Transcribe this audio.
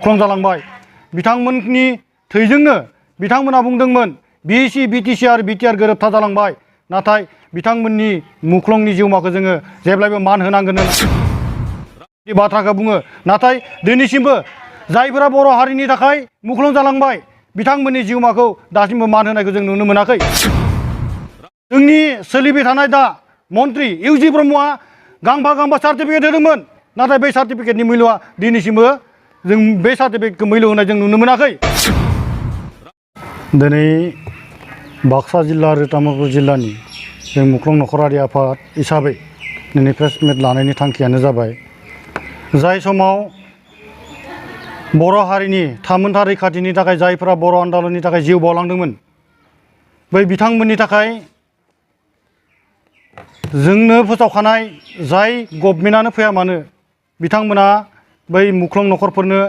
मुख्लं जालांबाय बिथांमोननि थैजोंनो बिथांमोना बुंदोंमोन बिएसि बिटिसि आरो बिटिआर गोरोबथा जालांबाय नाथाय बिथांमोननि मुख्लंनि जिउमाखौ जोङो जेब्लायबो मान होनांगोन होनना बाथ्राखौ बुङो नाथाय दिनैसिमबो जायफोरा बर' हारिनि थाखाय मुख्लं जालांबाय बिथांमोननि जिउमाखौ दासिमबो मान होनायखौ जों नुनो मोनाखै जोंनि सोलिबाय थानाय दा मन्त्रि इउजि ब्रह्मआ गांफा सार्टिफिकेट होदोंमोन नाथाय बे सार्टिफिकेटनि मुल्यआ दिनैसिमबो जों बे सार्टिफिकेटखौ मुल्य होनाय जों नुनो मोनाखै दिनै बाक्सा जिल्ला आरो तामुलपुर जिल्लानि जों मुख्लं नखरारि आफाद हिसाबै दिनै प्रेस मिट लानायनि थांखियानो जाबाय जाय समाव बर' हारिनि थामोनथा रैखाथिनि थाखाय जायफोरा बर' आन्दलननि थाखाय जिउ बावलांदोंमोन बै बिथांमोननि थाखाय जोंनो फोसावखानाय जाय गभर्नमेन्टआनो फैया मानो बिथांमोना बै मुख्लं नखरफोरनो